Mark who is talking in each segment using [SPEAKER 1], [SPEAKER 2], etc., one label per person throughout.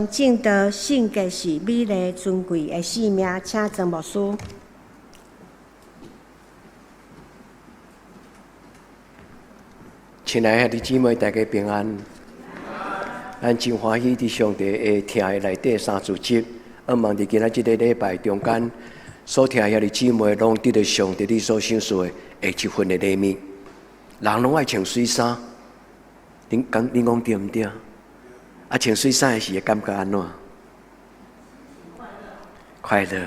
[SPEAKER 1] 證道聖潔是美麗尊貴的生命，請曾牧師。
[SPEAKER 2] 親愛的兄弟姊妹，大家平安。咱真歡喜佇上帝的疼的內底三主日，向望佇今仔這个禮拜中間，所聽的兄弟姊妹攏得著上帝你所賞賜的這份的禮物。人攏愛穿媠衫，恁講恁講對毋對？啊，穿媠衫的時會感覺按怎？快樂。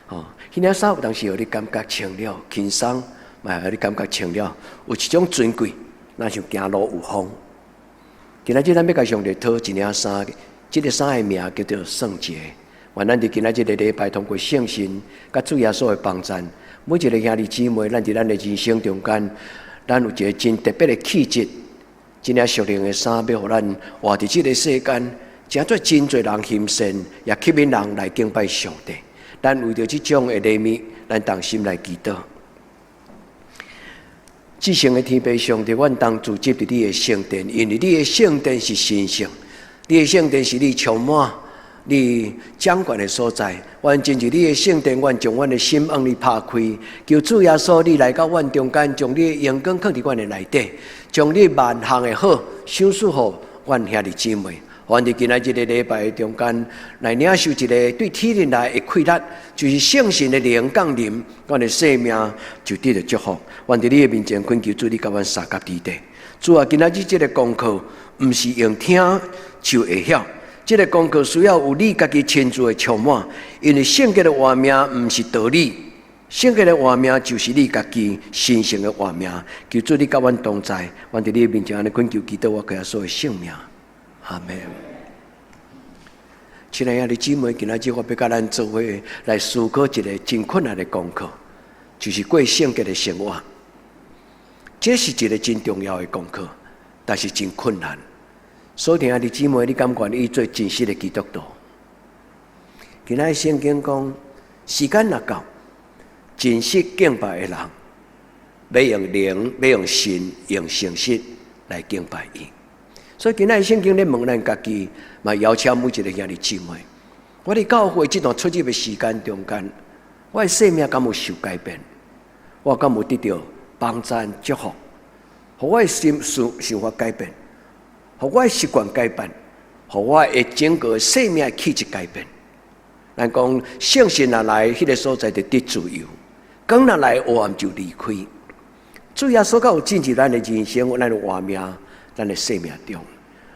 [SPEAKER 2] 吼，彼領衫有當時予你感覺穿了輕鬆，嘛予你感覺穿了有一種尊貴，若像行路有風。今仔日咱欲共上帝討一領衫，這个衫的名叫做聖潔。願咱佇今仔這个禮拜，通過聖神佮主耶穌的幫贊，每一个兄弟姊妹，咱佇咱的人生中間，咱有一个真特別的氣質。這領屬靈的衫，欲予咱活佇這个世間，誠濟真濟人欣羨，也吸引人來敬拜上帝。咱為著這種的禮物，咱同心來祈禱。至聖的天父上帝，阮當聚集佇你的聖殿，因為你的聖殿是神聖，你的聖殿是你充滿、你掌權的所在。阮進入你的聖殿，阮將阮的心向你拍開，求主耶穌，你來到阮中間，將你的榮光放佇阮的內底，將你萬項的好賞賜予阮兄弟姊妹。阮佇今仔這个禮拜中間來領受一个對天靈來的快樂，就是聖神的靈降臨，阮的生命就得著祝福。阮佇你的面前懇求主，你共阮相佮佇底。主啊，今仔日這个功課，毋是用聽就會曉，這个功課需要有你家己親自的充滿，因為聖潔的活命毋是道理，聖潔的活命就是你家己神聖的活命。求主你佮阮同在，阮佇你的面前按呢懇求祈禱，我耶穌的聖名。阿門。親愛的姊妹，今仔日我欲佮咱做伙來思考一个真困難的功課，就是過聖潔的生活。這是一个真重要的功課，但是真困難。所以，兄弟姊妹，你敢願意做真實的基督徒？今仔日聖經講，時間若到，真實敬拜的人，欲用靈，欲用心，用誠實來敬拜伊。所以今仔日聖經咧問咱家己，嘛邀請每一个兄弟姊妹。我佇教會這段出入的時間中間，我的生命敢有受改變？我敢有得著幫贊祝福？予我的心想想法改變，予我的習慣改變，予我的整個生命的氣質改變。咱講聖神若來，彼个所在就得自由；光若來，黑暗就離開。主耶穌敢有進入咱的人生，咱的活命，咱的生命中，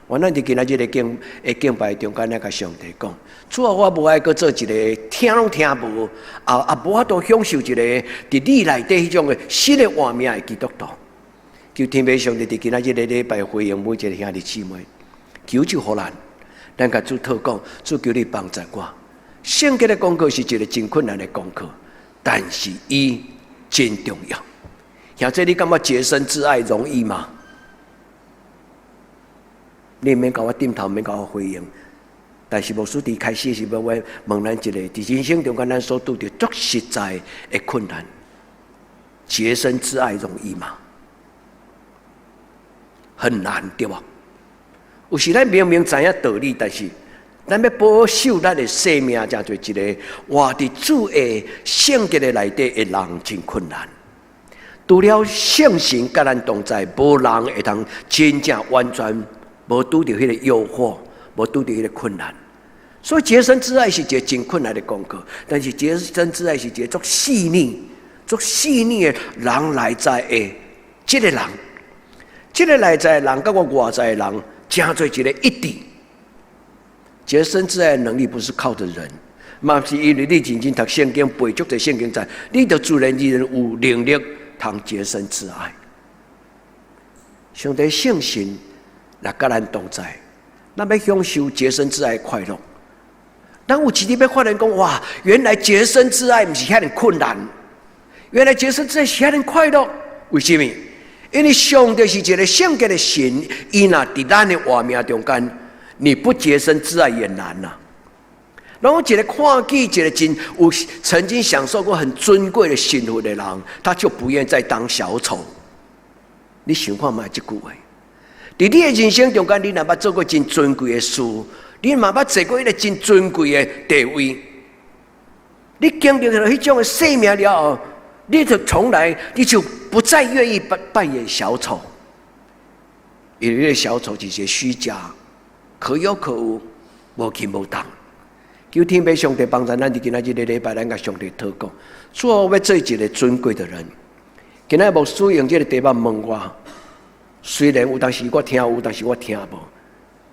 [SPEAKER 2] 願咱佇今仔日的敬的敬拜中間，來共上帝講：主啊，我無愛閣做一个聽攏聽無，啊啊無法度享受一个佇你內底彼種的新的活命的基督徒。求天父上帝佇今仔日的禮拜回應每一个兄弟姊妹，求就予咱，咱共主禱告，主求你幫助我。聖潔的功課是一个真困難的功課，但是伊真重要。兄弟，你感覺潔身自愛容易嗎？你毋免共我點頭，毋免共我回應。但是牧師佇開始時欲我問咱一个，佇人生中間咱所拄著足實在的困難，潔身自愛容易嗎？很難，對無？有時咱明明知影道理，但是咱欲保守咱的生命，成做一个活佇主的聖潔的內底的人，真困難。除了聖神佮咱同在，無人會當真正完全無拄著彼个誘惑，無拄著彼个困難。所以潔身自愛是一个真困難的功課，但是潔身自愛是一个足細膩、足細膩的人內在的這个人，這个內在的人佮我外在的人，成做一个一致。潔身自愛的能力不是靠著人，嘛是因為你認真讀聖經，背足濟聖經節，你就自然而然有能力通潔身自愛。上帝聖神若佮咱同在，咱欲享受潔身自愛的快樂。咱有一日欲發現講，哇，原來潔身自愛毋是遐爾困難，原來潔身自愛是遐爾快樂。為啥物？因為上帝是一个聖潔的神，伊若佇咱的活命中間，你不潔身自愛也難吶。攏一个看見一个真有曾經享受過很尊貴的身份的人，他就不願再當小丑。你想看覓這句話？佇你的人生中間，你若捌做過真尊貴的事，你嘛捌坐過彼个真尊貴的地位。你經歷了彼種的生命了後，你就從來你就不再願意扮演小丑，因為彼个小丑就是虛假，可有可無，無輕無重。求天父上帝幫助咱，佇今仔這个禮拜，咱共上帝禱告，主啊，我欲做一个尊貴的人。今仔牧師用這个題目問我，雖然有當時我聽有，但是我聽無。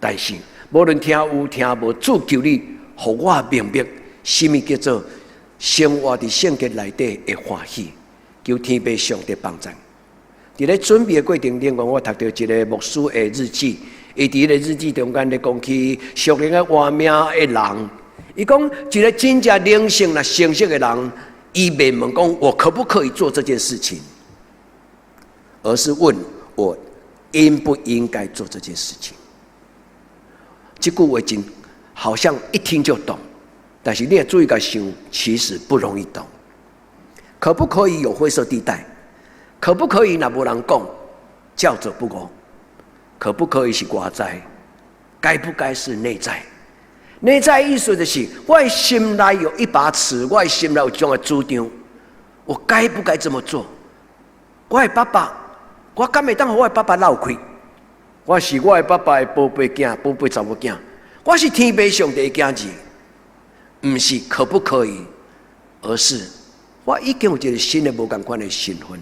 [SPEAKER 2] 但是無論聽有聽無，主求你，予我明白，啥物叫做生活佇聖潔內底的歡喜。求天父上帝幫助。佇咧準備的過程中，我讀著一个牧師的日記，伊佇彼个日記中間咧講起屬靈的活命的人。伊講一个真正靈性若成熟的人，伊袂問講我可不可以做這件事情，而是問我應不應該做這件事情。這句話真好像一聽就懂，但是你若注意共想，其實不容易懂。可不可以有灰色地帶？可不可以若無人講，教者不講？可不可以是外在？該不該是內在？內在意思就是，我心內有一把尺，我心內有這種的主張，我該不該這麼做？我的爸爸，我敢會當予我的爸爸落氣？我是我的爸爸的寶貝囝，寶貝查某囝，我是天父上帝的囝兒，毋是可不可以，而是我已經有一个新的無仝款的身份。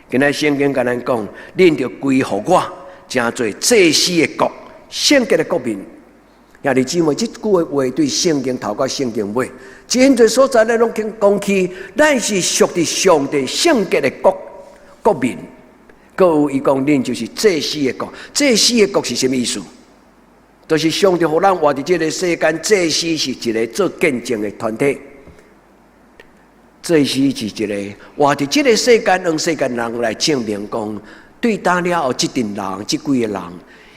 [SPEAKER 2] 今仔聖經共咱講，恁著歸予我，成做祭司的國，聖潔的國民。兄弟姊妹，這句話對聖經頭到聖經尾，真濟所在咧攏講起，咱是屬佇上帝聖潔的國國民。閣有伊講，恁就是祭司的國。祭司的國是啥物意思？就是上帝予咱活佇這个世間，祭司是一个做見證的團體。祭司是一个活佇這个世間，讓世間人來證明講，對當了後，這陣人，這幾個人，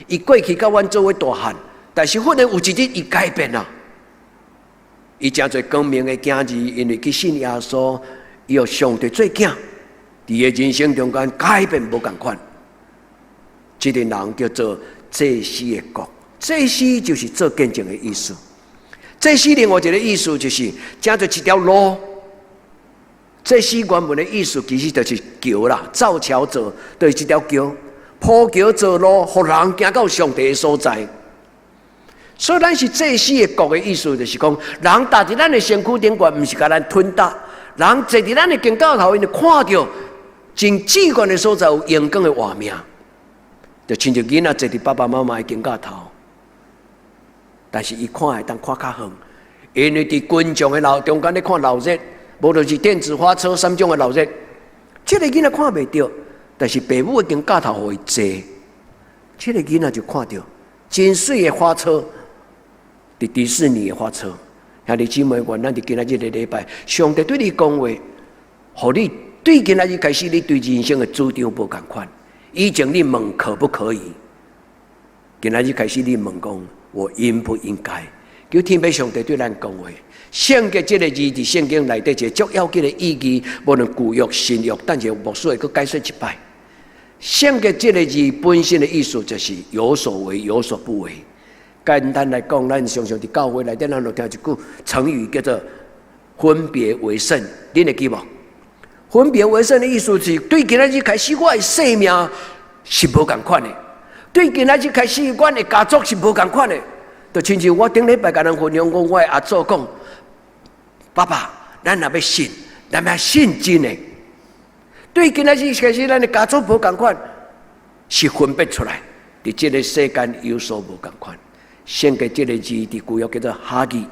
[SPEAKER 2] 伊過去佮阮做伙大漢。但是忽然有一日，伊改變啦。伊誠濟光明的囝兒，因為去信耶穌，伊予上帝做囝，佇伊人生中間改變無仝款。這個人叫做祭司的國，祭司就是做見證的意思。祭司另外一個意思就是成做一條路。祭司原文的意思其實就是橋啦，造橋者就是一條橋，鋪橋做路，予人行到上帝的所在。所以咱是祭司的國的意思，就是講，人踏佇咱的身軀頂懸，毋是共咱吞打；人坐佇咱的肩胛頭，𪜶就看著真至懸的所在有榮光的活命，就親像囡仔坐佇爸爸媽媽的肩胛頭，但是伊看會當看較遠，因為佇群眾的鬧中間咧看鬧熱，無論是電子花車啥物種的鬧熱，這个囡仔看袂著，但是爸母的肩胛頭予伊坐，這个囡仔就看著真媠的花車。佇迪士尼的花車，兄弟姊妹，願咱佇今仔這个禮拜，上帝對你講話，予你對今仔日開始，你對人生的主張無仝款。以前你問可不可以，今仔日開始你問講，我應不應該？求天父上帝對咱講話。聖潔這个字佇聖經內底一个足要緊的意義，無論舊約、新約，等下牧師會閣解說一擺。聖潔這个字本身的意思就是有所為，有所不為。簡單來講，咱常常佇教會內底，咱就聽一句成語叫做“分別為聖”，恁會記無？分別為聖的意思是，對今仔日開始，我的生命是無仝款的；對今仔日開始，阮的家族是無仝款的。就親像我頂禮拜共人分享講，我的阿祖講：爸爸，咱若欲信，咱欲信真的。對今仔日開始，咱的家族無仝款，是分別出來，佇這个世間有所無仝款。聖潔這个字佇舊約叫做哈基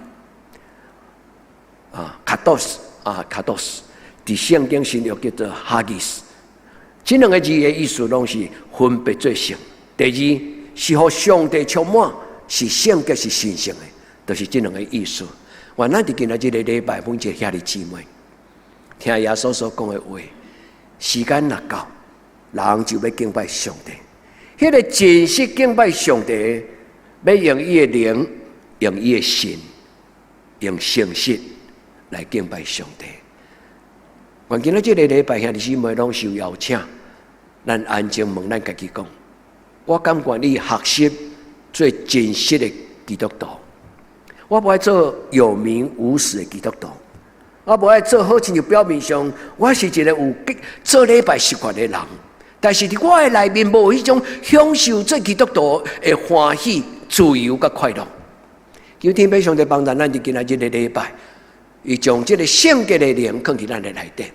[SPEAKER 2] 啊，卡多斯啊，卡多斯，佇聖經新約叫做哈基斯。這兩个字的意思攏是分別做聖。第二是予上帝充滿，是聖潔是神聖的，就是這兩个意思。願咱佇今仔這个禮拜，每一個兄弟姊妹，聽耶穌所講的話，時間若到，人就欲敬拜上帝。彼个真實敬拜上帝，欲用伊的靈，用伊的心，用誠實來敬拜上帝。願今仔這个禮拜兄弟姊妹攏受邀請，咱安靜問咱家己講：我敢願意學習做真實的基督徒？我無愛做有名無實的基督徒，我無愛做好親像表面上我是一個有做禮拜習慣的人，但是佇我的內面無彼種享受做基督徒的歡喜、自由佮快樂。求天父上帝幫助咱佇今仔日的禮拜，伊將這個聖潔的靈囥佇咱的內底。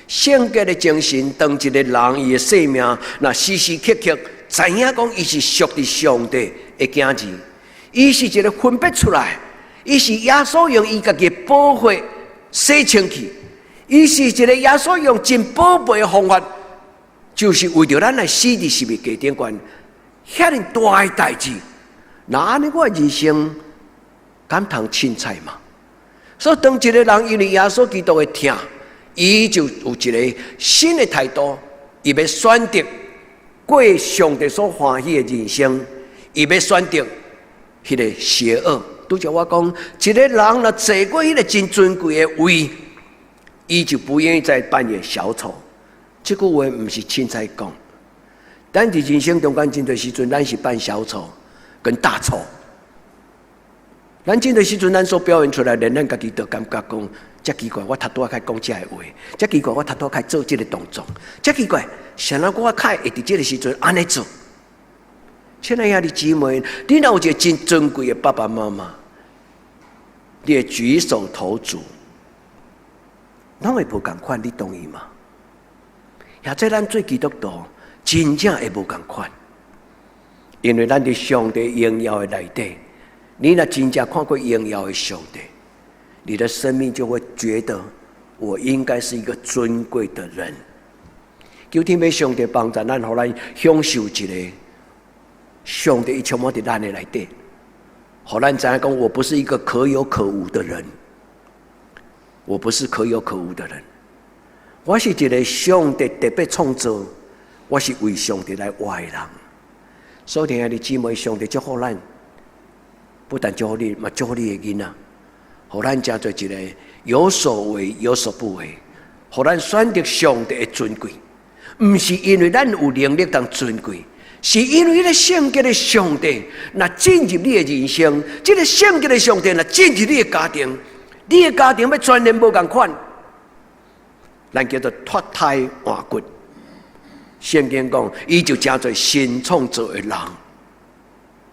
[SPEAKER 2] 聖潔的精神，當一個人伊的生命，若時時刻刻知影講伊是屬佇上帝的囝兒，伊是一個分別出來，伊是耶穌用伊家己的寶血洗清氣，伊是一個耶穌用真寶貝的方法，就是為著咱來死佇十字架頂懸，遐爾大的代誌，那按呢我的人生敢通凊彩嗎？所以當一個人因為耶穌基督的疼，伊就有一個新的態度，伊欲選擇過上帝所歡喜的人生，伊欲選擇彼個邪惡。拄才我講，一個人若坐過彼個真尊貴的位，伊就不願意再扮演小丑。這句話毋是凊彩講。咱佇人生中間真濟時陣，咱是扮小丑跟大丑。咱真濟時陣，咱所表現出來，連咱家己都感覺講，遮奇怪，我頭拄仔較講這个話，遮奇怪，我頭拄仔較做這个動作，遮奇怪，啥人我較會佇這个時陣按呢做？親愛的兄弟姊妹，你若有一個真尊貴的爸爸媽媽，你的舉手投足，攏會無仝款，你同意嗎？或者咱做基督徒，真正會無仝款，因為咱佇上帝榮耀的內底，你若真正看過榮耀的上帝，你的生命就會覺得我應該是一個尊貴的人。求天父上帝幫助咱，予咱享受一個上帝伊充滿佇咱的內底，予咱知影講，我不是一個可有可無的人，我不是可有可無的人，我是一個上帝特別創造，我是為上帝來活的人。所以，兄弟姊妹，上帝祝福咱，不但祝福你，嘛祝福你的囡仔，予咱成做一個有所為有所不為，予咱選擇上帝的尊貴，毋是因為咱有能力當尊貴，是因為彼個聖潔的上帝，若進入你的人生，這個聖潔的上帝若進入你的家庭，你的家庭欲全然無仝款，咱叫做脫胎換骨。聖經講，伊就成做新創造的人，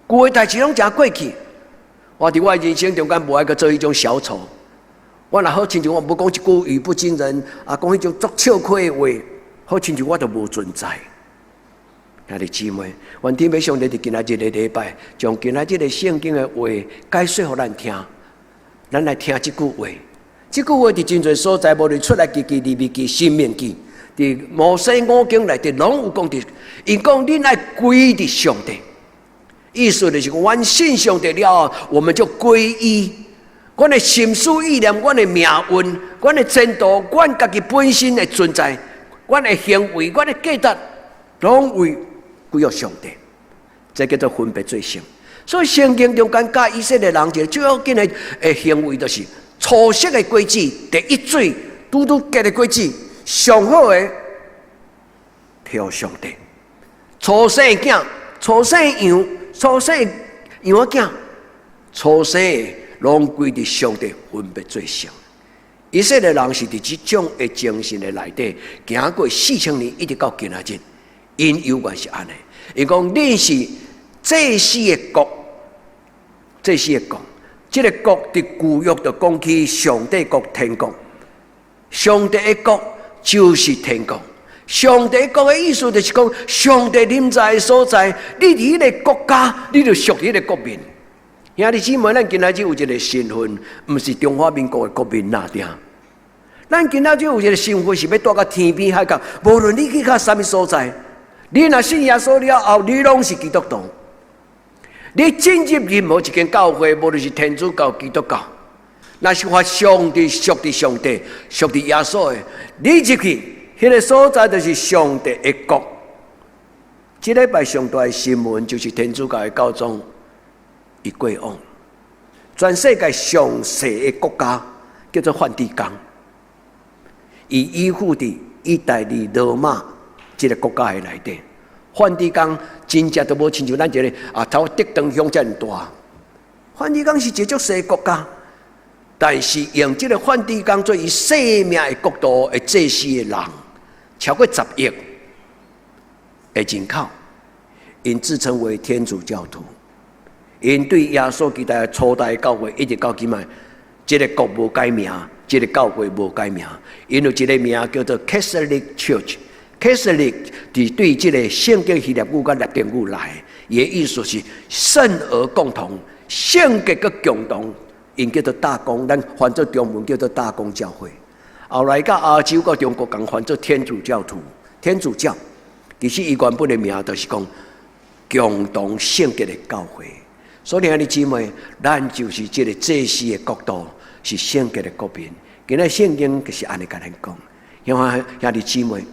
[SPEAKER 2] 舊的代誌攏誠過去。我佇我的人生中間無愛閣做彼種小丑。我若好親像我無講一句語不驚人，啊，講彼種足笑詼的話，好親像我都無存在。兄弟姊妹，願天父上帝佇今仔日的禮拜，將今仔日的聖經的話解說予咱聽。咱來聽這句話，這句話佇真濟所在，無論出埃及記、利未記、申命記，佇摩西五經內底攏有講著。𪜶講恁愛歸佇上帝，意思就是講，阮信上帝了後，我們就歸依。阮的心思意念，阮的命運，阮的前途，阮家己本身的存在，阮的行為，阮的價值，攏為歸予上帝。這叫做分別做聖。所以聖經中間教以色列人一個最要緊的行為，就是初熟的果子，第一水拄拄結的果子，上好的予上帝。初生的囝，初生羊，初生羊仔囝，初生的攏歸佇上帝分別做聖。以色列人是佇這種的精神的內底，行過4000年，一直到今仔日，𪜶猶原是按呢。伊講恁是祭司的國，祭司的國，這個國佇舊約就講起上帝國天國，上帝的國就是天國。上帝國的意思就是講，上帝臨在的所在，你佇彼個國家，你就屬彼個國民。兄弟姊妹，咱今仔日有一個身份，毋是中華民國的國民爾爾。咱今仔日有一個身份，是欲蹛到天邊海角，無論你去到啥物所在，你若信耶穌了後，你攏是基督徒。你進入任何一間教會，無論是天主教、基督教，若是發上帝屬佇上帝、屬佇耶穌的，你入去，彼個所在就是上帝的國。這禮拜上大的新聞就是天主教的教宗，伊過往，全世界上細的國家叫做梵蒂岡，伊依附佇意大利羅馬這個國家的內底。梵蒂岡真正都無親像咱這個啊，頭竹塘鄉遮爾大。梵蒂岡是一個足細國家，但是用這個梵蒂岡做伊生命的國度的祭司的人，超過10億的人口，𪜶自稱為天主教徒。𪜶對耶穌基督的初代教會一直到今仔，這個國無改名，這個教會無改名，𪜶有一個名叫做 Catholic Church。Catholic 是對這個聖經希臘語佮拉丁語來，伊的意思是聖而共同，聖潔閣共同，𪜶叫做大公，咱翻做中文叫做大公教會。後來到亞洲佮中國共翻做天主教徒，天主教其實伊原本的名就是講共同聖潔的教會。所以兄弟姊妹，咱就是這個祭司的國度，是聖潔的國民。今仔聖經就是按呢共咱講，兄弟姊妹，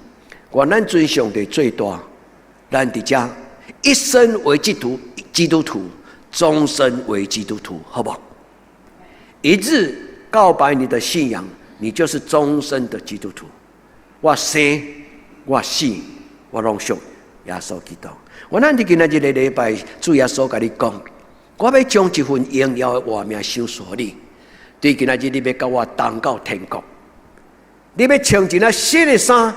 [SPEAKER 2] 願咱尊上帝最大，咱佇遮一生為基督基督徒，終身為基督徒，好無？一日告白你的信仰，你就是終身的基督徒。我生我死，我攏屬耶穌基督。我咱佇今仔日個禮拜，主耶穌共你講，我欲將一份榮耀的活命賞賜你。對今仔日你欲佮我同到天國，你欲穿一件新的衫，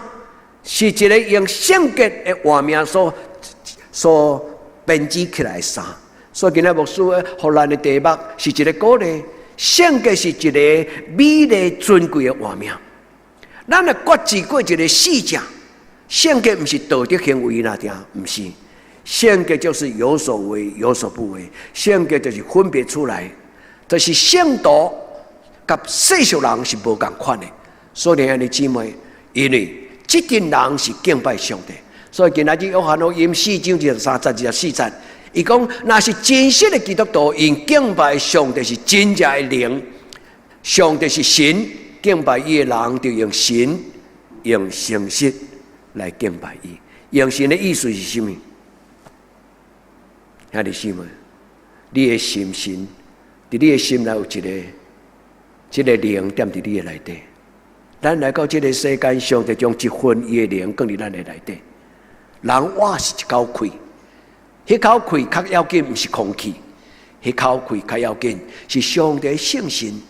[SPEAKER 2] 是一個用聖潔的活命所編織起來的衫。所以今仔牧師予咱的題目是一個鼓勵，聖潔是一個美麗尊貴的活命。咱若決志過一個死者，聖潔毋是道德行為那定，毋是。聖潔就是有所為有所不為，聖潔就是分別出來，就是聖徒佮世俗人是無仝款的。所以兄弟姊妹，因為這陣人是敬拜上帝，所以今仔日約翰福音四章23節24節，伊講若是真實的基督徒，𪜶敬拜上帝是真正的靈，上帝是神，敬拜伊的人就用神用誠實來敬拜伊。用神的意思是啥物？兄弟姊妹，你的心神，佇你的心內有一個，這個靈踮佇你的內底。咱來到這個世間，上帝將一份伊的靈放佇咱的內底。人活是一口氣，彼口氣較要緊，毋是空氣，彼口氣較要緊是上帝聖神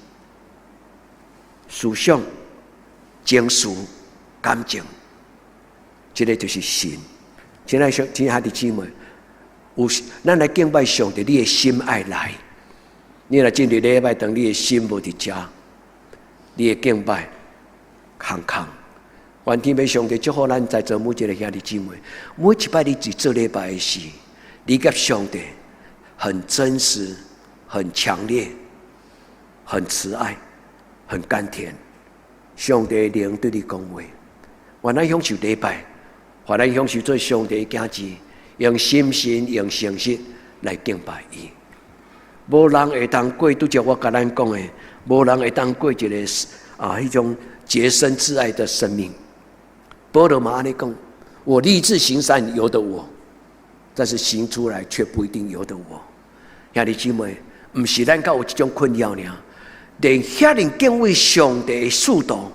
[SPEAKER 2] 思想、情緒、感情，這個就是神。親愛兄、親愛的姊妹，有咱來敬拜上帝，你的心愛來。你若進入禮拜堂，你的心無佇遮，你的敬拜空空。願天父上帝祝福咱在座每一個兄弟姊妹，每一擺你佇做禮拜的時，你佮上帝很真實、很強烈、很慈愛、很甘甜。上帝的靈對你講話，願咱享受禮拜，願咱享受做上帝的囝兒，用心神、用誠實來敬拜伊。無人會當過拄才我共咱講的，無人會當過一個啊，彼種潔身自愛的生命。保羅嘛按呢講，我立志行善由得我，但是行出來卻不一定由得我。兄弟姊妹，毋是咱較有這種困擾爾，連遐爾敬畏上帝的使徒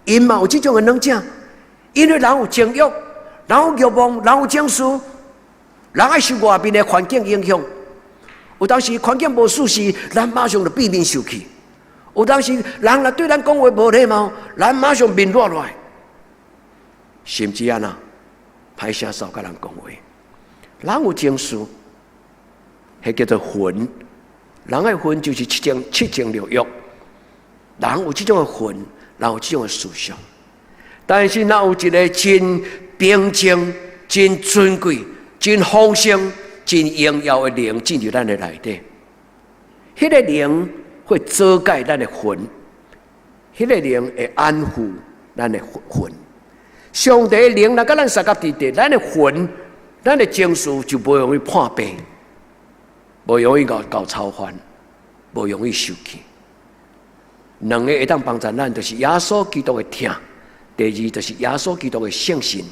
[SPEAKER 2] ，𪜶嘛有這種的軟弱，因為人有情慾，人有慾望，人有情緒，人愛受外面的環境影響。有當時環境無舒適，咱馬上就變面受氣；有當時人若對咱講話無禮貌，咱馬上面熱落來，甚至按怎歹聲嗽共人講話。人有情緒，彼叫做魂。人的魂就是七情六欲。人有這種的魂，人有這種的思想。但是若有一個真平靜、真尊貴、真豐盛、真榮耀的靈進入咱的內底，彼個靈會遮蓋咱的魂，彼個靈會安撫咱的魂。上帝的靈若佮咱相佮佇佇，咱的魂、咱的情緒就無容易破病，無容易𠢕𠢕操煩，無容易受氣。兩個會當幫助咱，就是耶穌基督的疼；第二，就是耶穌基督的聖神。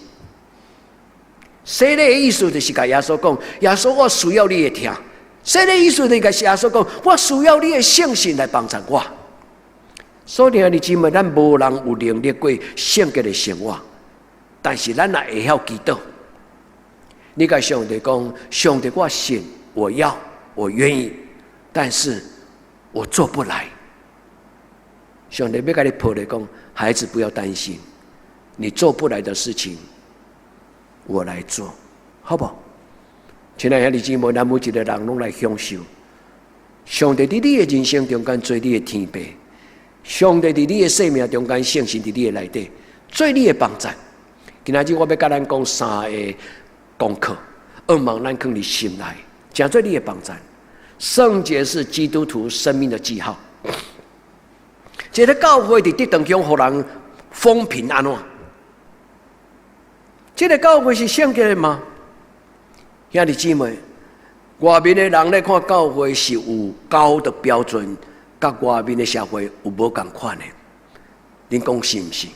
[SPEAKER 2] 洗禮的意思就是共耶穌講：耶穌，我需要你的疼。洗禮意思就是共耶穌講：我需要你的聖神來幫助我。所以兄弟姊妹，咱無人有能力過聖潔的生活，但是咱若會曉祈禱，你共上帝講：上帝，我信，我要，我願意。但是我做不來。上帝欲共你抱咧講，孩子不要擔心，你做不來的事情，我來做，好無？親愛兄弟姊妹，咱每一個人攏來享受上帝佇你的人生中間做你的天父，上帝佇你的生命中間聖神佇你的內底做你的幫贊。今仔日我欲共咱講三個功課，向望咱囥佇心內，誠做你的幫贊。聖潔是基督徒生命的記號。這个教會佇竹塘鄉予人風評按怎？這个教會是聖潔的嗎？兄弟姊妹，外面的人咧看教會是有高的標準，佮外面的社會有無仝款的？恁講是毋是？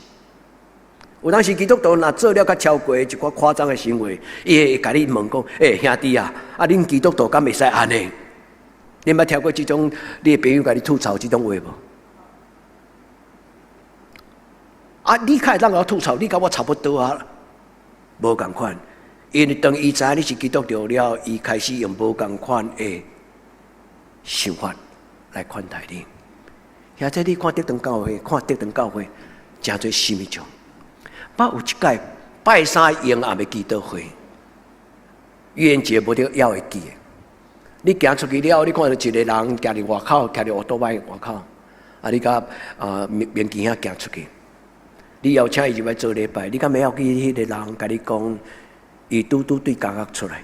[SPEAKER 2] 有當時基督徒若做了較超過一寡誇張的行為，伊會共你問講：欸，兄弟啊，啊恁基督徒敢會使按呢？你捌聽過這種你的朋友共你吐槽這種話無？啊，你較會當共我吐槽，你佮我差不多啊，無仝款。因為當伊知影你是基督徒了，伊開始用無仝款的想法來款待你。或者你看竹塘教會，看竹塘教會，誠濟啥物種？捌有一擺拜三用暗的祈禱會，愚人節無得猶會記的。你行出去了，你看著一个人徛佇外口，徛佇烏多擺外口，啊，你共啊明記遐行出去，你邀請伊入來做禮拜，你敢會曉記彼个人共你講？伊拄拄對監獄出來，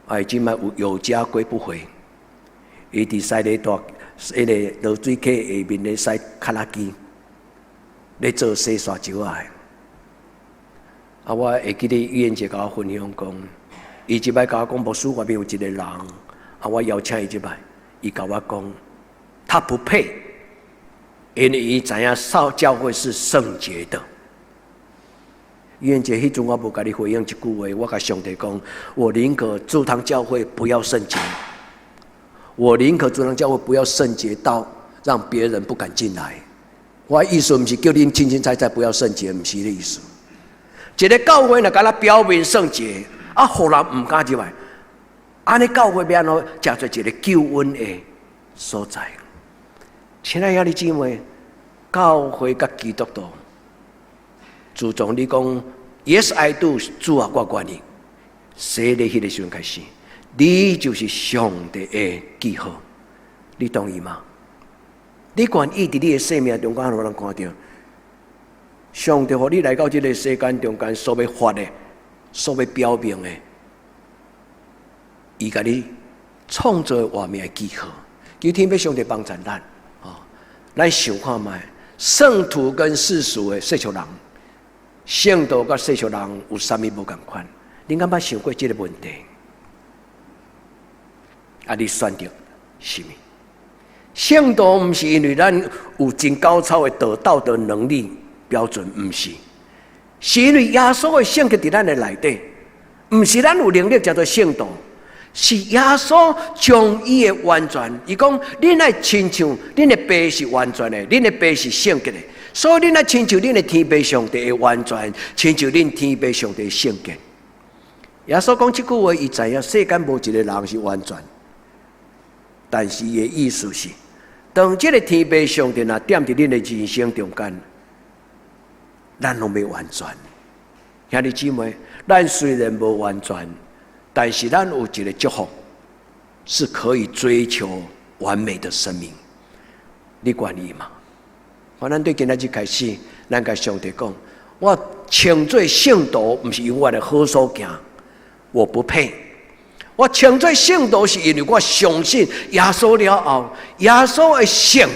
[SPEAKER 2] 啊，伊這擺有有家歸不回，伊佇西螺大彼个濁水溪下面咧駛卡拉機，咧做洗沙石仔的。啊，我會記得愚人節共我分享講，伊這擺共我講牧師外面有一个人，啊，我邀請伊這擺，伊共我講，他不配，因為伊知影少教會是聖潔的。愚人節彼陣我無共你回應一句話，我共上帝講，我寧可竹塘教會不要聖潔，我寧可竹塘教會不要聖潔到讓別人不敢進來。我意思毋是叫恁凊凊彩彩不要聖潔，毋是彼个意思。一个教會若敢若表面聖潔，啊，予人毋敢入來，按呢教會欲按怎成做一个救恩的所在？親愛兄弟姊妹，教會佮基督徒，自從你講 Yes I do，主啊，我願意，洗禮彼个時陣開始，你就是上帝的記號，你同意嗎？你願意佇你的生命中間，予人看著上帝予你來到這个世間中間所欲發的、所欲表明的，伊共你創造活命的記號，求天父上帝幫助咱，哦，咱想看覓，聖徒跟世俗的世俗人，聖徒佮世俗人有啥物無仝款？恁敢捌想過這个問題？啊，你選擇啥物？聖徒毋是因為咱有真高超的道德能力標準，毋是，是因為耶穌的聖潔佇咱的內底，毋是咱有能力成做聖徒，是耶穌將伊的完全，伊講恁愛親像恁的爸是完全的，恁的爸是聖潔的，所以恁愛親像恁的天父上帝的完全，親像恁天父上帝的聖潔。耶穌講這句話，伊知影世間無一個人是完全，但是伊的意思是，當這个天父上帝若踮佇恁的人生中間，咱攏欲完全。兄弟姊妹，咱雖然無完全，但是咱有一个祝福，是可以追求完美的生命。你願意嗎？我咱對今仔日開始，咱共上帝講，我稱做聖徒，毋是因為我的好所行，我不配。我稱做聖徒，是因為我相信耶穌了後，耶穌的聖，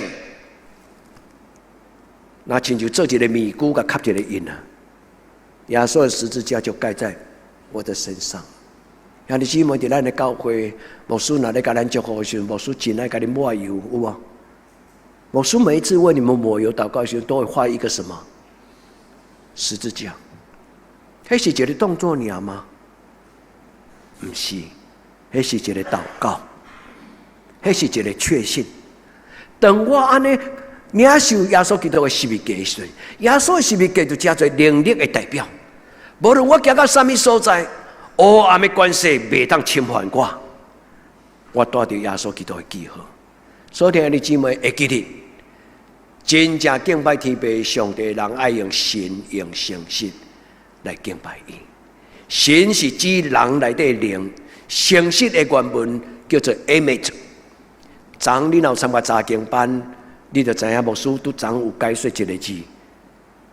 [SPEAKER 2] 那親像做一个面具，共蓋一个印啊。耶穌的十字架就蓋在我的身上。兄弟姊妹，佇咱的教會，牧師若咧共咱祝福的時陣，牧師真愛共你抹油，有無？牧師每一次為你們抹油禱告的時候，都會畫一個什麼十字架？彼是一个動作爾嗎？毋是，彼是一个禱告，彼是一个確信。當我按呢領受耶穌基督的十字架的時陣，耶穌的十字架就成做能力的代表。無論我行到啥物所在，黑暗的權勢袂當侵犯我。我帶著耶穌基督的記號。所以兄弟姊妹會記得，真正敬拜天父上帝人愛用神用誠實來敬拜伊。神是指人內底靈，誠實的原文叫做 emet。昨你若有參加查經班，你就知影牧師拄昨有解說一個字，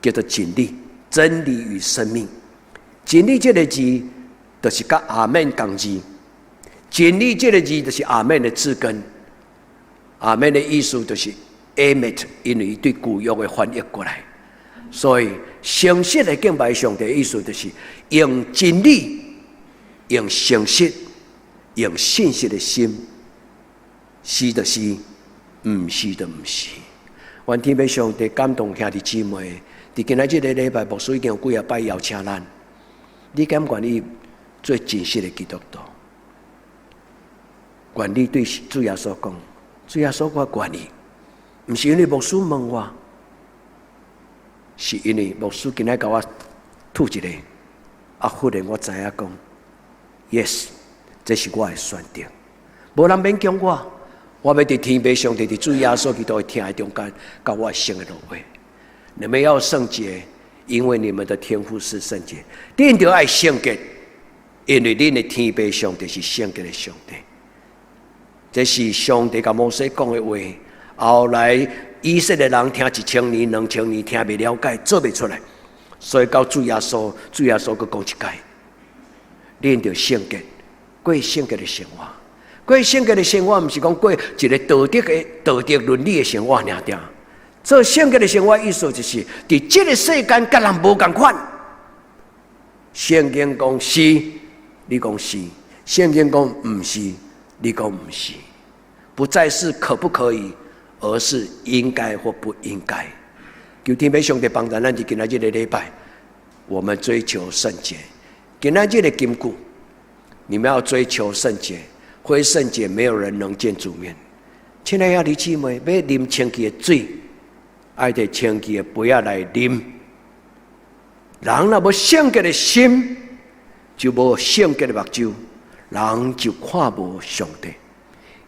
[SPEAKER 2] 叫做真理，真理與生命。真理這個字，就是佮阿們仝字。真理這個字就是阿們的字根。阿們的意思就是 emet，因為對舊約的翻譯過來，所以誠實的敬拜上帝的意思就是用真理、用誠實、用信實的心，是就是，毋是就毋是。願天父上帝感動兄弟姊妹，佇今仔這个禮拜，牧師已經有幾仔擺邀請咱，你敢願意做真實的基督徒？願你對主耶穌講，主耶穌，我願意，毋是因為牧師問我，是因為牧師今仔共我吐一個，啊，忽然我知影講，yes，這是我的選擇，無人勉強我，我欲佇天父上帝佇主耶穌基督的疼愛中間，到我生的落尾。你們要聖潔，因為你們的天父是聖潔。恁著愛聖潔，因為恁的天父上帝是聖潔的上帝。這是上帝共摩西講的話。後來以色列人聽1000年、2000年，聽袂了解，做袂出來，所以到主耶穌，主耶穌閣講一擺：恁著聖潔，過聖潔的生活。過聖潔的生活，毋是講過一个道德的道德倫理的生活爾爾。做聖潔的生活，意思就是，佇這个世間佮人無仝款。聖經講是，你講是；聖經講毋是，你講毋是。不再是可不可以，而是應該或不應該。求天父上帝幫助咱，佇今仔這个禮拜，我們追求聖潔。今仔這个金句，你們要追求聖潔，非聖潔，沒有人能見主面。親愛的兄弟姊妹，欲啉清氣的水，愛提清氣的杯仔來啉。人若無聖潔的心，就無聖潔的目睭，人就看無上帝。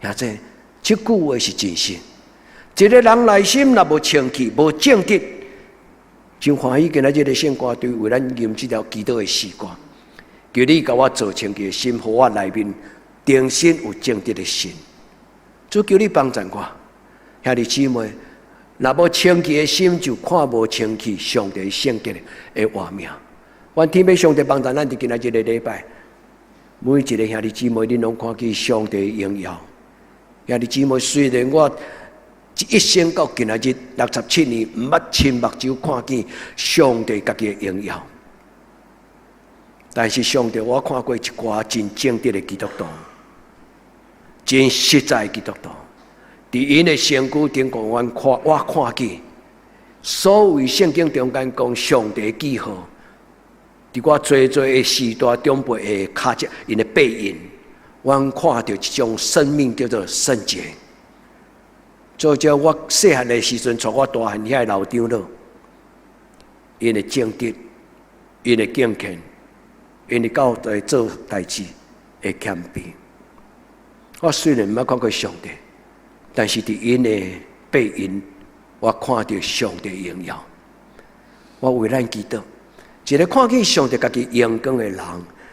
[SPEAKER 2] 兄弟，這句話是真實。一个人內心若無清氣、無正直，真歡喜今仔這个聖歌隊為咱吟這條祈禱的詩歌。求你共我造清氣的心，予我內面重新有正直的心。主求你幫助我，兄弟姊妹，若無清氣的心，就看無清氣上帝聖潔的畫面。願天父上帝幫助咱佇今仔這个禮拜，每一个兄弟姊妹，恁攏看見上帝的榮耀。兄弟姊妹，雖然我一生到今仔日67年，毋捌親目睭看見上帝家己的榮耀，但是上帝我看過一寡真正直的基督徒，真實在的基督徒，佇𪜶的身軀頂懸，我看見所謂聖經中間講上帝記號，佇我濟濟的時代長輩的跤跡，𪜶的背影，我看著一種生命叫做聖潔。做者我細漢的時陣，帶我大漢遐老長老，𪜶的正直，𪜶的敬虔，𪜶的教會做代誌的謙卑。我雖然毋捌看過上帝，但是佇𪜶的背影，我看著上帝榮耀。我為咱祈禱，一个看見上帝家己榮光的人，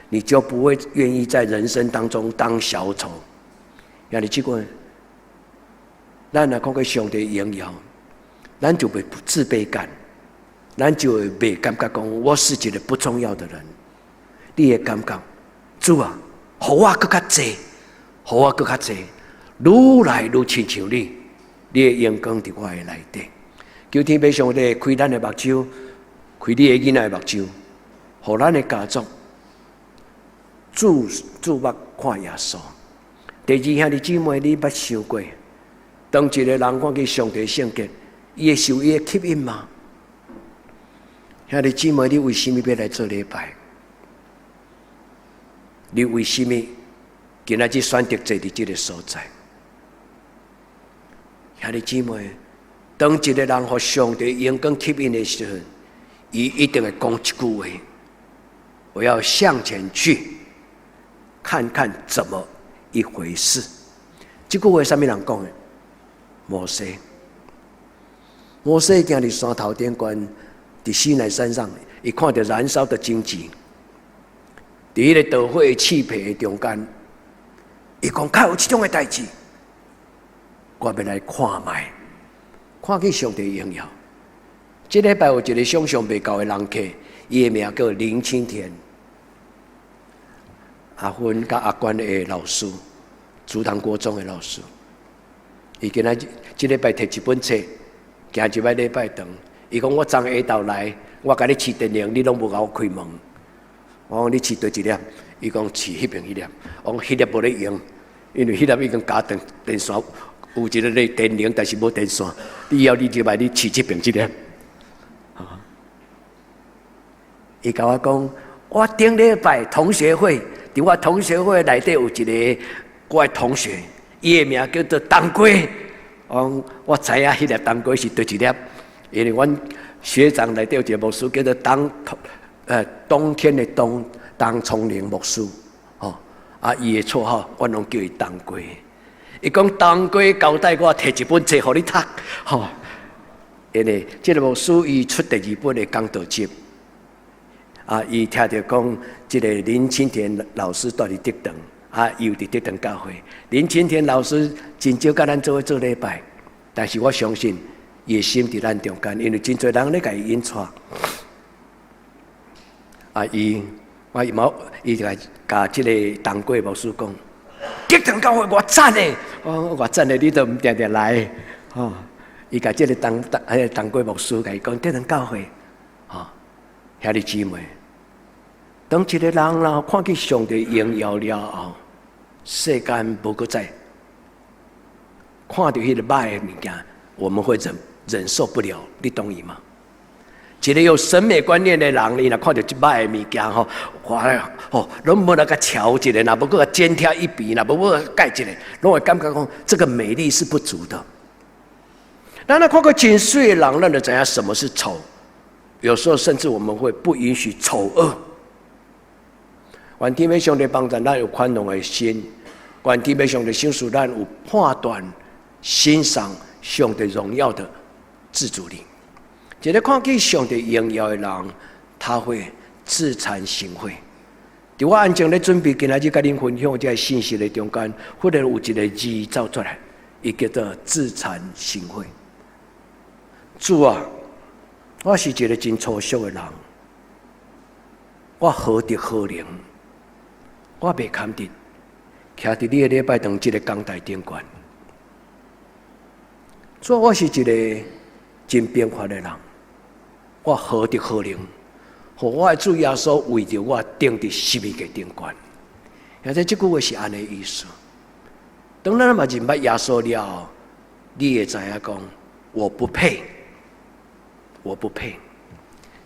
[SPEAKER 2] 你就不會願意在人生當中當小丑。兄弟姊妹，咱若看過上帝榮耀，咱就袂自卑感，咱就會袂感覺講我是一個不重要的人。你會感覺，主啊，予我閣較濟，予我閣較濟，愈來愈親像你，你的榮光佇我的內底。求天父上帝開咱的目睭，開你的囡仔的目睭，予咱的家族注注目看耶穌。第二，兄弟姊妹，你捌想過，當一個人看見上帝聖潔，伊會受伊的吸引嗎？兄弟姊妹，你為啥物欲來做禮拜？你為啥物今仔日選擇坐佇這个所在？兄弟姊妹，當一個人予上帝榮光吸引的時陣，伊一定會講一句話：我要向前去，看看怎麼一回事。這句話啥物人講的？摩西。摩西行佇山頭頂懸，佇西奈山上，伊看著燃燒的荊棘，佇彼个著火刺皮的中間，伊講敢有這種的代誌，我欲來看覓，看見上帝榮耀。這禮拜有一个想象袂到的人客，伊的名叫林清田，阿芬佮阿關的老師，竹塘國中的老師。伊今仔這禮拜提一本冊，行一擺禮拜堂。伊講我昨下晝來，我共你試電鈴，你攏無共我開門。我講你試佗一粒？伊講試彼邊彼粒。我講彼粒無咧用，因為彼粒已經夾斷電線，有一个咧電鈴，但是無電線。你要你就來你試這邊這粒。伊共我講，我頂禮拜同學會，佇我同學會內底有一个我的同學，伊的名叫做冬瓜。我講我知影彼粒冬瓜是佗一粒，因為阮學長內底有一个牧師叫做冬，冬天的冬，董聰玲牧師，吼，啊，伊的綽號阮攏叫伊冬瓜。伊講冬瓜交代我提一本冊予你讀，吼，因為這个牧師伊出第二本的講道集。啊！伊聽著講，這个林清田老師蹛佇竹塘，啊，伊有佇竹塘教會。林清田老師真少佮咱做伙做禮拜，但是我相信伊的心佇咱中間，因為真濟人咧共伊引帶。啊！伊我伊冇，伊就來共這个冬瓜牧師講，竹塘教會偌讚的，我偌讚的，你都毋定定來，吼！伊共這个冬冬彼个冬瓜牧師共伊講，竹塘教會，吼，兄弟姊妹。當一个人啦看見上帝榮耀了後，世間無閣再看著彼个歹的物件，我們會忍受不了，你同意嗎？一个有審美觀念的人，伊若看著這歹的物件吼，哇吼，攏無來共瞧一下，若無閣共剪拆一筆，若無閣蓋一下，攏會感覺講這個美麗是不足的。咱若看過真媠的人，咱就知影什麼是醜。有時候甚至我們會不允許醜惡。願天父上帝幫助咱有寬容的心，願天父上帝賞賜咱有判斷、欣賞上帝榮耀的自主力。一个看見上帝榮耀的人，他會自慚形穢。佇我安靜咧準備今仔日共恁分享這个信息的中間，忽然有一个字走出來，伊叫做自慚形穢。主啊，我是一个真粗俗的人，我何德何能？我袂堪得，徛佇你的禮拜堂這个講台頂懸。主啊，我是一个真平凡的人，我何德何能？予我的主耶穌為著我釘佇十字架頂懸。而且這句話是按呢意思。當咱嘛認捌耶穌了後，你會知影講，我不配，我不配。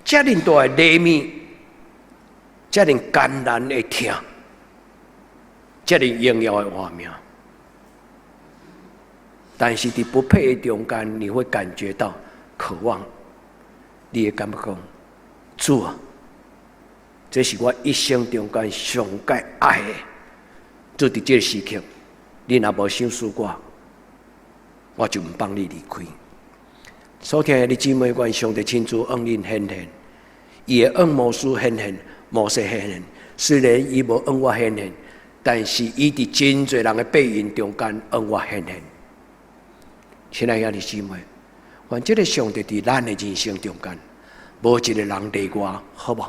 [SPEAKER 2] 遮爾大的禮物，遮爾艱難的疼，遮爾榮耀的活命，但是佇不配的中間，你會感覺到渴望，你會感覺講，主啊，這是我一生中間上蓋愛的。就佇這个時刻，你若無賞賜我，我就毋放你離開。所聽的你姊妹，願上帝親自向恁顯現，伊會向牧師顯現，摩西顯現。雖然伊無向我顯現，但是伊佇真濟人的背影中間向我顯現。親愛的兄弟姊妹，願這个上帝佇咱的人生中間，無一个人例外，好無？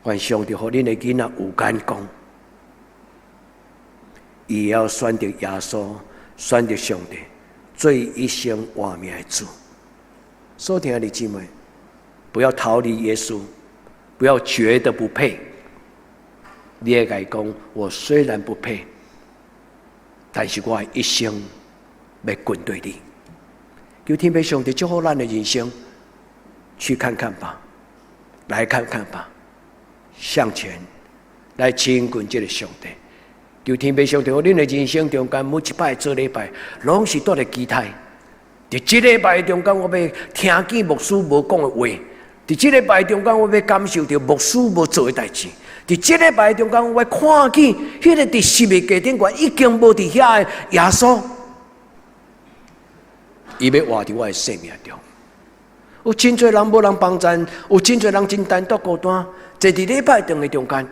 [SPEAKER 2] 願上帝予恁的囡仔有眼光，伊會曉選擇耶穌，選擇上帝，做一生活命的主。所聽的姊妹，不要逃離耶穌，不要覺得不配。你會共伊講，我雖然不配，但是我一生欲跟隨你。求天父上帝祝福咱的人生，去看看吧，來看看吧，向前來親近這个上帝。求天父上帝，予恁的人生中間每一擺做禮拜，攏是帶著期待。佇這禮拜中間，我欲聽見牧師無講的話；佇這禮拜中間，我欲感受著牧師無做的代誌。佇這禮拜中間，我看見彼个佇十字架頂懸已經無佇遐的耶穌，伊欲活佇我的生命中。有真濟人無人幫贊，有真濟人真單獨孤單，坐佇禮拜堂的中間。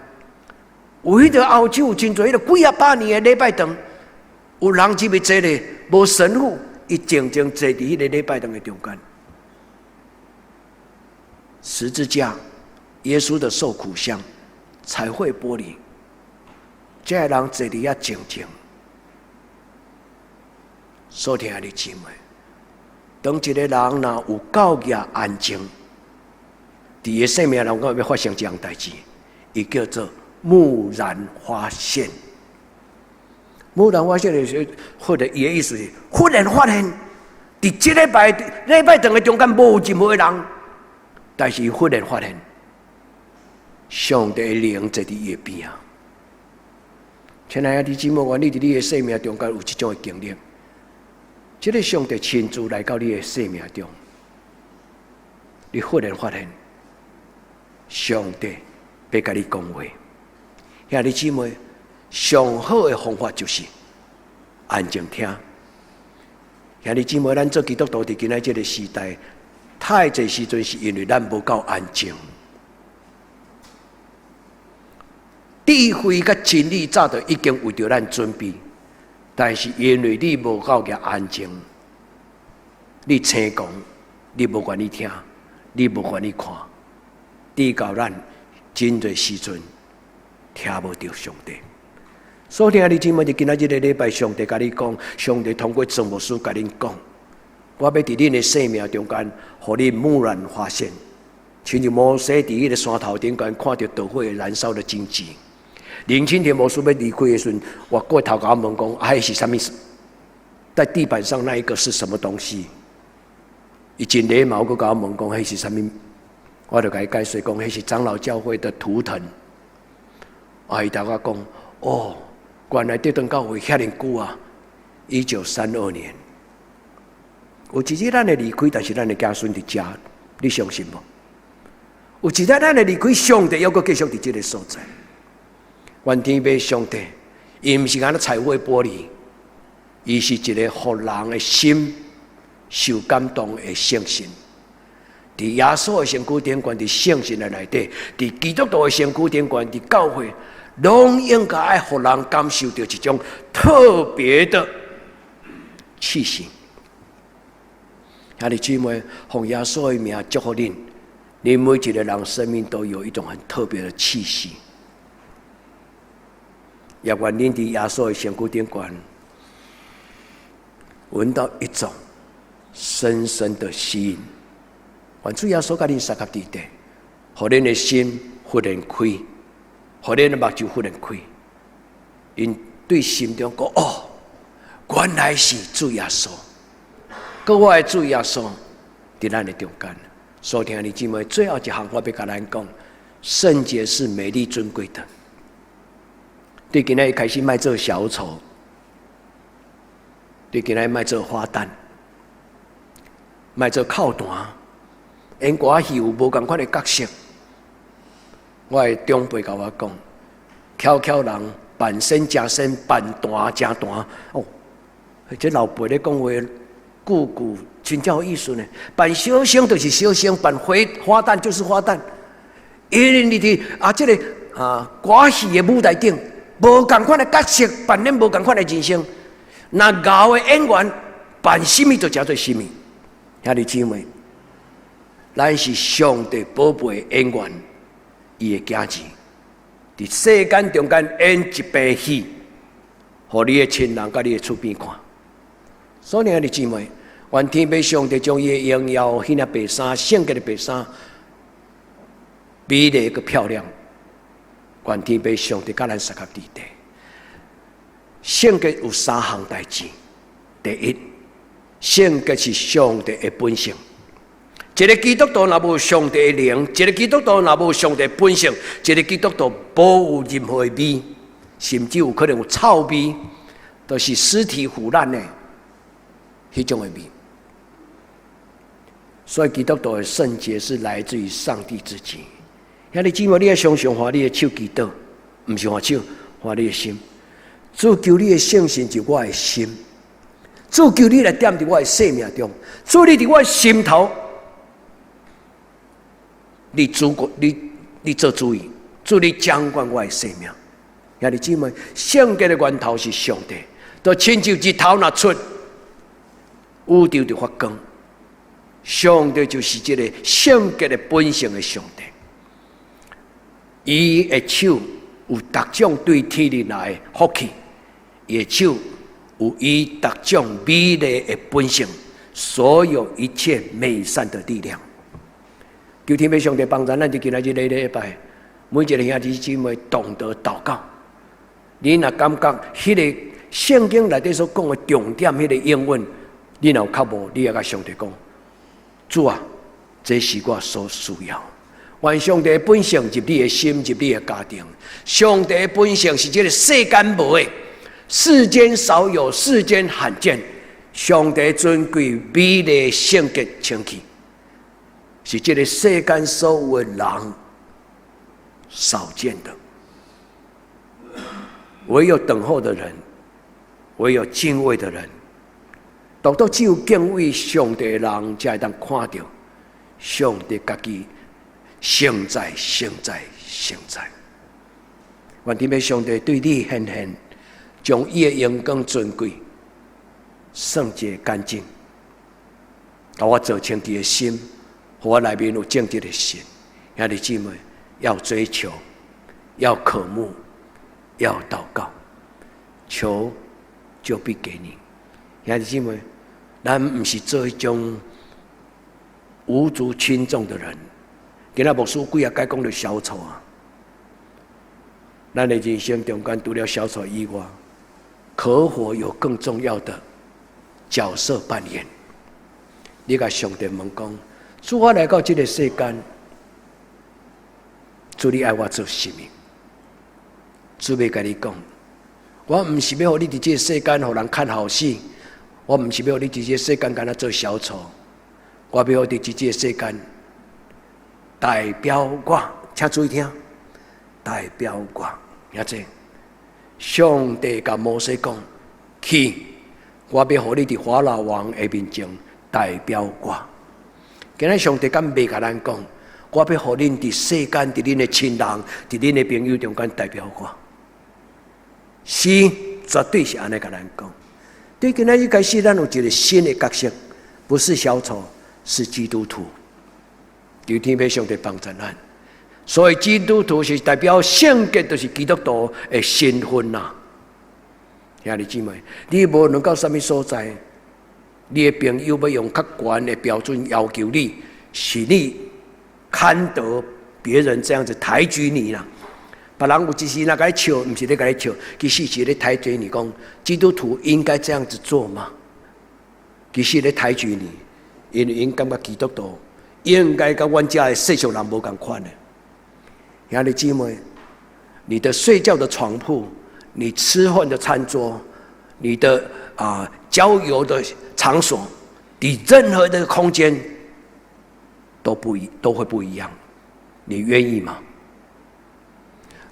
[SPEAKER 2] 有彼個歐洲有真濟彼个幾仔百年的禮拜堂，有人入去坐咧，無神父，伊靜靜坐佇彼個禮拜堂的中間。十字架，耶穌的受苦像，彩繪玻璃，這个人坐佇遐靜靜。所聽的姊妹，當一個人若有夠額安靜，佇伊生命內講欲發生一項代誌，伊叫做蓦然發現。蓦然發現的時候，或者伊的意思是忽然發現，佇這禮拜禮拜堂的中間無任何人，但是忽然發現，上帝的靈坐佇伊的邊仔。親愛的弟兄姊妹，願你佇你的生命中間有這種的經歷。這个上帝親自來到你的生命中，你忽然發現，上帝欲共你講話。兄弟姊妹，上好的方法就是安靜聽。兄弟姊妹，咱做基督徒佇今仔這个時代，太濟時陣是因為咱無夠安靜。智慧佮真理早就已經為著咱準備，但是因為你無夠額安靜，你青狂，你無願意聽，你無願意看，致到咱真濟時陣聽無著上帝。所以兄弟姊妹，佇今仔這个禮拜，上帝共你講，上帝通過莊牧師共恁講，我欲佇恁的生命中間，予恁蓦然發現，親像摩西佇彼个山頭頂懸看著大火燃燒的荊棘。林清田牧師欲離開的時陣，我過頭共我問講：啊，彼是啥物？在地板上那一個是什麼東西？伊真禮貌，閣共我問講：彼是啥物？我就共伊解釋講，彼是長老教會的圖騰。啊，伊頭我講：哦，原來這間教會遐爾久啊！1932年，有一日咱會離開，但是咱的子孫佇遮，你相信無？有一日咱會離開，上帝猶閣繼續佇這个所在。願天父上帝，伊毋是干焦彩繪玻璃，伊是一個予人的心受感動的聖神。佇耶穌的身軀頂懸，佇聖神的內底，佇基督徒的身軀頂懸，佇教會，攏應該愛予人感受著一種特別的氣息。兄弟姊妹，奉耶穌的名祝福恁，恁每一個人生命都有一種很特別的氣息。也願恁佇耶穌的身軀頂懸，聞到一種深深的吸引。願主耶穌共恁相佮佇底，予恁的心忽然開，予恁的目睭忽然開，𪜶對心中講：哦，原來是主耶穌，閣我的主耶穌佇咱的中間。所以兄弟姊妹，最後一項我欲共咱講，聖潔是美麗尊貴的。對今仔日開始莫做小丑，對今仔日莫做花旦，莫做哭壇，演歌仔戲有無仝款的角色。我的長輩共我講，巧巧人扮仙成仙，扮壇成壇。哦，這老輩咧講話，句句真正有意思呢。扮小生就是小生，扮花花旦就是花旦。因為你佇啊，這个啊歌戲的舞台頂，無仝款的角色扮演無仝款的人生。若𠢕的演員扮啥物就成做啥物。兄弟姊妹，咱是上帝寶貝演員，伊的囝兒，佇世間中間演一部戲，予你的親人佮你的厝邊看。所以兄弟姊妹，願天父上帝將伊的榮耀，彼領白衫，聖潔的白衫，美麗閣漂亮。願天父上帝佮咱相佮佇底。聖潔有三項代誌。第一，聖潔是上帝的本性。一个基督徒若無上帝的靈，一个基督徒若無上帝本性，一个基督徒無有任何的味，甚至有可能有臭味，都是屍體腐爛的彼種的味。所以基督徒的聖潔是來自於上帝自己。兄弟姊妹，你愛常常換你的手祈禱，毋是換手，換你的心。主求你的聖神入我的心，主求你來踮佇我的生命中，主你佇我的心頭，你主管你你做主意，主你掌管我的生命。兄弟姊妹，聖潔的源頭是上帝，就親像日頭若出，宇宙就發光。上帝就是這个聖潔的本性的上帝，伊的手有逐種對天裡來的福氣，伊的手有伊逐種美麗的本性，所有一切美善的力量。求天父上帝幫助咱，佇今仔日禮禮拜，每一个兄弟姊妹懂得禱告。你若感覺彼个聖經內底所講的重點，彼个應允，你若有較無，你也共上帝講：主啊，這是我所需要。願上帝本性入你的心，入你的家庭。上帝本性是這个世間無的，世間少有，世間罕見。上帝尊貴、美麗、聖潔、清氣，是這个世間所有的人少見的。唯有等候的人，唯有敬畏的人，獨獨只有敬畏上帝的人，才會當看著上帝家己聖在、聖在、聖在。願天父上帝對你顯現，將伊的榮光尊貴、聖潔乾淨，共我做清潔的心，予我內面有正直的心。兄弟姊妹，要追求，要渴慕，要禱告，求就必給你。兄弟姊妹，咱毋是做彼種無足輕重的人。今仔牧師幾仔擺講著小丑啊！咱的人生中間除了小丑以外，可否有更重要的角色扮演？你共上帝問講：主，我來到這个世間，主你愛我做啥物？主欲共你講，我毋是欲予你佇這个世間予人看好戲，我毋是欲予你佇這个世間干焦做小丑，我欲予你佇這个世間代表我，請注意聽，代表我，聽這，上帝共摩西講，去，我欲予你佇法老王的面前代表我。今仔上帝敢袂共咱講，我欲予恁佇世間，佇恁的親人，佇恁的朋友中間代表我。是，絕對是按呢共咱講。對今仔日開始，咱有一个新的角色，不是小丑，是基督徒。求天父上帝幫助咱。所以基督徒是代表聖潔，就是基督徒的身份呐。兄弟姊妹，你無論到啥物所在，你的朋友欲用較懸的標準要求你，是你堪得別人這樣子抬舉你啦。別人有一時若共你笑，毋是咧共你笑，其實是咧抬舉你講，基督徒應該這樣子做嗎？其實咧抬舉你，因為𪜶感覺基督徒應該佮阮遮的世俗人無仝款的。兄弟姊妹，你的睡覺的床鋪，你吃飯的餐桌，你的郊遊的場所，你任何的空間都會不一樣。你願意嗎？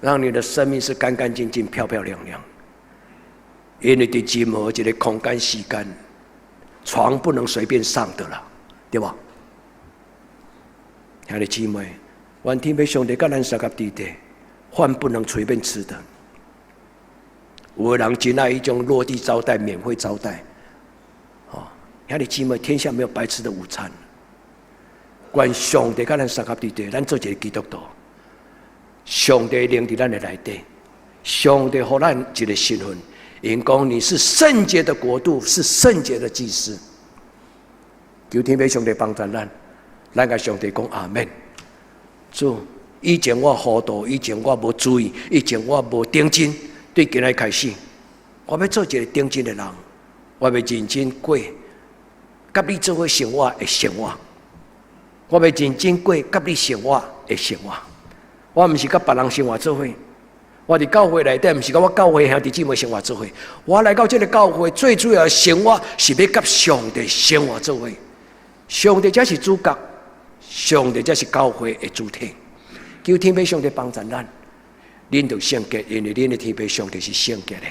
[SPEAKER 2] 讓你的生命是乾乾淨淨、漂漂亮亮。因為佇任何一个空間時間，床不能隨便上的啦，對吧？兄弟姊妹，願天父上帝佮咱相佮佇咧，飯不能隨便吃的。有的人真愛彼種落地招待、免費招待，哦，兄弟姊妹，天下沒有白吃的午餐。願上帝佮咱相佮佇咧，咱做一个基督徒，上帝靈佇咱的內底，上帝予咱一个身份，𪜶講你是聖潔的國度，是聖潔的祭司。求天父上帝幫助咱，咱共上帝講阿門。主，以前我糊塗，以前我無注意，以前我無認真，對今仔開始，我欲做一个認真的人，我欲認真過，佮你做伙生活的生活。我欲認真過佮你生活的生活。我毋是佮別人生活做伙，我佇教會內底，毋是佮我教會兄弟姊妹生活做伙。我來到這个教會，最主要的生活是欲佮上帝生活做伙。上帝才是主角，上帝才是教會的主體。求天父上帝幫助咱，恁著聖潔，因為恁的天父上帝是聖潔的。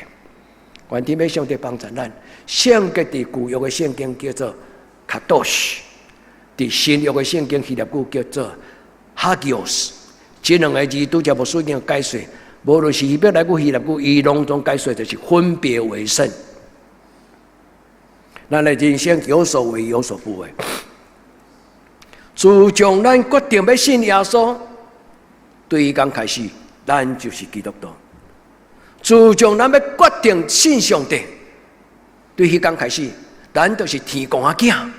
[SPEAKER 2] 願天父上帝幫助咱，聖潔佇舊約的聖經叫做 kadosh，佇新約的聖經希臘語叫做 hagios。這兩个字拄才牧師已經解釋，無論是希伯來語、希臘語，伊攏總解釋就是分別為聖。咱的人生有所為，有所不為。自從咱決定欲信耶穌，對彼工開始，咱就是基督徒。自從咱欲決定信上帝，對彼工開始，咱就是天公仔囝。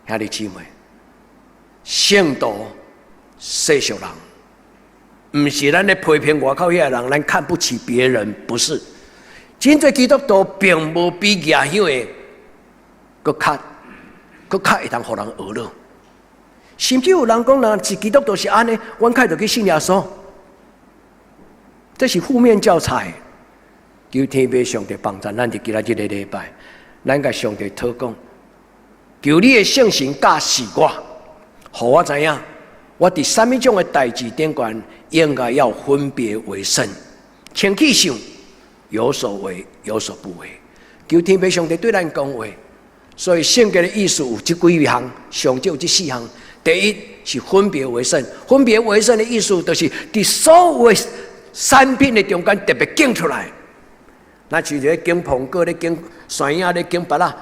[SPEAKER 2] 兄弟姊妹，聖徒世俗人，毋是咱咧批評外口遐人，咱看不起別人，不是。真濟基督徒並無比蜈蚣的閣較閣較會當予人呵咾。甚至有人講，若是基督徒是按呢，阮較會著去信耶穌。這是負面教材。求天父上帝幫助咱佇今仔這個禮拜，咱共上帝禱告，求你的聖神教示我，予我知影，我佇啥物種的代誌頂懸，應該要分別為聖，清去想，有所為，有所不為。求天父上帝對咱講話，所以聖潔的意思有這幾項，上少有這四項。第一是分別為聖，分別為聖的意思就是佇所有的產品的中間特別揀出來。若像咧揀蘋果咧揀山仔咧揀芭樂，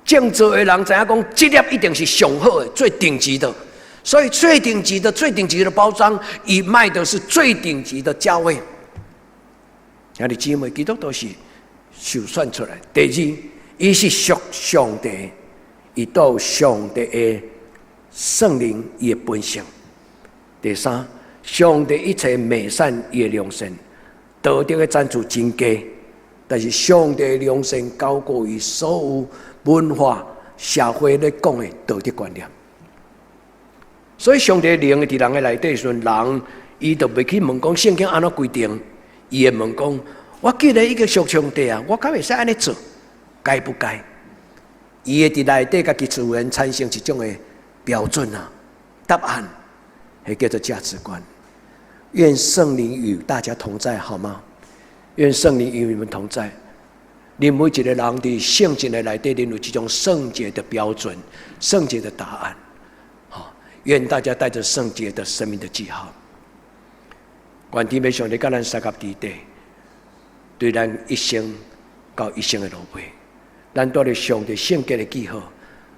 [SPEAKER 2] 種植的人知影講，這粒一定是上好的、最頂級的。所以最頂級的、最頂級的包裝，伊賣的是最頂級的價位。兄弟姊妹，基督徒是受選出來。第二，伊是屬上帝，伊帶上帝的聖靈，伊的本性。第三，上帝一切美善伊的良善，道德的層次真低，但是上帝的良善高過於所有文化社會咧講的道德觀念。所以上帝的靈佇人的內底時陣，人伊就袂去問講聖經按怎規定，伊會問講：我既然已經屬上帝啊，我敢會使按呢做？該不該？伊會佇內底家己自然產生一種的標準啊，答案，彼叫做價值觀。願聖靈與大家同在，好嗎？願聖靈與你們同在。你每一個人佇聖經的內底，恁有這種聖潔的標準、聖潔的答案。好，願大家帶着聖潔的生命的記號。願天父上帝佮咱相佮佇底，對咱一生到一生的落尾，咱帶著上帝聖潔的記號。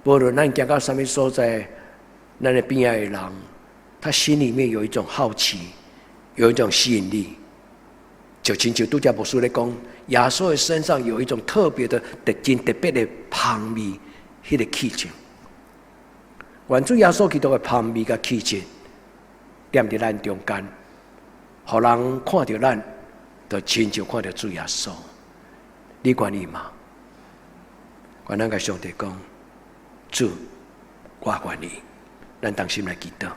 [SPEAKER 2] 無論咱行到啥物所在，咱的邊仔的人，他心裡面有一種好奇，有一種吸引力。就親像拄才牧師咧講，耶穌的身上有一種特別的、特真特別的香味，彼個氣質。願主耶穌基督的香味佮氣質，踮佇咱中間，予人看著咱，就親像看著主耶穌。你願意嗎？願咱共上帝講，主，我願意。咱同心來祈禱。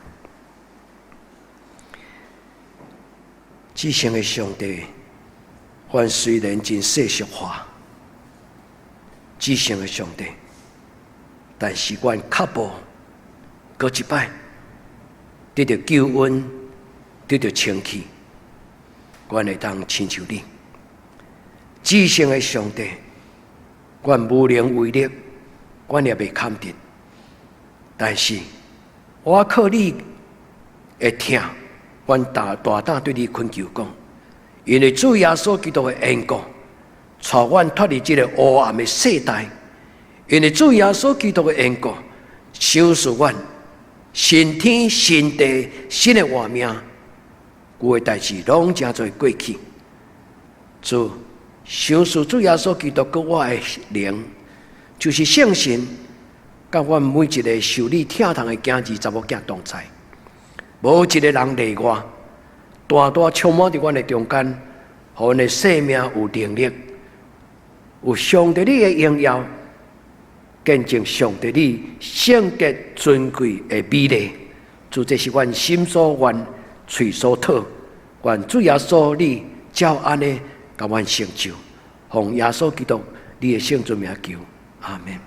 [SPEAKER 2] 至聖的上帝，阮雖然真世俗化，至聖的上帝，但是阮腳步閣一擺得著救恩，得著清氣，阮會當親像你。至聖的上帝，阮無能為力，阮也袂堪得，但是我靠你的疼。阮大大膽對你懇求講，因為主耶穌基督的緣故，帶阮脫離這個黑暗的世代。因為主耶穌基督的緣故，賞賜阮新天新地新的活命，舊的代誌攏成做過去。主賞賜主耶穌基督給我的靈，就是聖神，佮阮每一个受你疼痛的囝兒、查某囝同在。無一个人例外，大大充滿佇阮的中間，予阮的生命有能力，有上帝你的榮耀，見證上帝你聖潔尊貴的美麗。主，這是阮心所願、喙所禱，願主耶穌你照按呢共阮成就，奉耶穌基督你的聖尊名求，阿們。